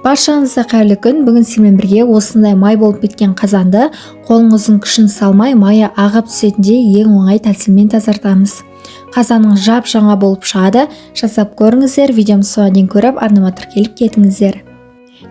Баршаңызға қайырлы күн. Бүгін сіздермен бірге осындай май болып кеткен қазанды қолыңыздың күшін салмай майы ағып түсетіндей ең оңай тәсілмен тазартамыз. Қазаның жап-жаңа болып шығады. Жасап көріңіздер, видеомды соңына дейін көріп, арнама тіркеліп кетіңіздер.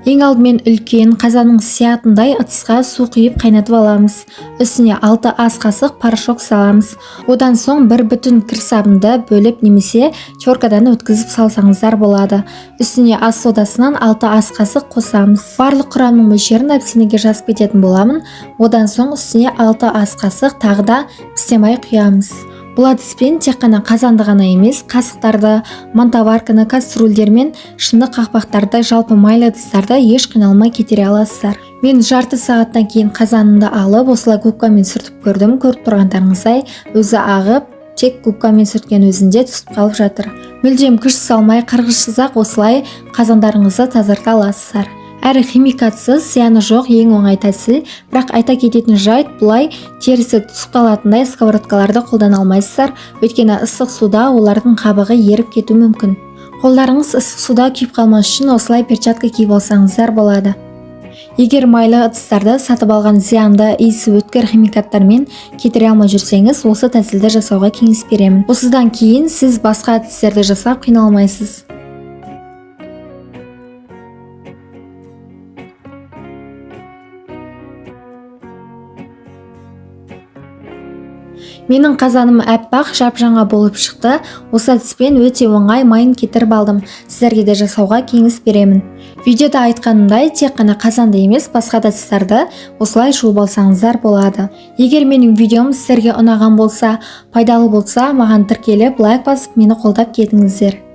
Ең алдымен үлкен қазанның сиятындай ыдысқа су құйып қайнатып аламыз. Үстіне 6 ас қасық порошок саламыз. Одан соң бір бүтін кір сабынды бөліп немесе теркадан өткізіп салсаңыздар болады. Үстіне ас содасынан 6 ас қасық қосамыз. Барлық құрамның мөлшерін описаниеге жазып кететін боламын. Одан соң үстіне 6 ас қасық тағы да пісте май құямыз. Бұл әдіспен тек қана қазанды ғана емес, қасықтарды, мантоварканы, кастрюльдер мен шыны қақпақтарды, жалпы майлы ыдыстарды еш қиналмай кетіре аласыздар. Мен жарты сағаттан кейін қазанымды алып, осылай губкамен сүртіп көрдім. Көріп тұрғандарыңыздай, өзі ағып, тек губкамен сүрткен өзінде түсіп қалып жатыр. Мүлдем күш салмай, қырғышсыз-ақ осылай қазандарыңызды тазарта аласыздар. Әрі химикатсыз, зияны жоқ ең оңай тәсіл. Бірақ айта кететін жайт, бұлай терісі түсіп қалатындай сковородкаларды қолдана алмайсыздар, өйткені ыстық суда олардың қабығы еріп кетуі мүмкін. Қолдарыңыз ыстық суда күйіп қалмас үшін осылай перчатка киіп алсаңыздар болады. Егер майлы ыдыстарды сатып алған зиянды, иісі өткір химикаттармен кетіре алмай жүрсеңіз, осы тәсілді жасауға кеңес беремін. Осыдан кейін сіз басқа әдістерді жасап қиналмайсыз. Менің қазаным әппақ, жап-жаңа болып шықты. Осы әдіспен өте оңай майын кетіріп алдым. Сіздерге де жасауға кеңес беремін. Видеода айтқанымдай, тек қана қазанды емес, басқа да ыдыстарды осылай жуып алсаңыздар болады. Егер менің видеом сіздерге ұнаған болса, пайдалы болса, маған тіркеліп, лайк басып, мені қолдап кетіңіздер.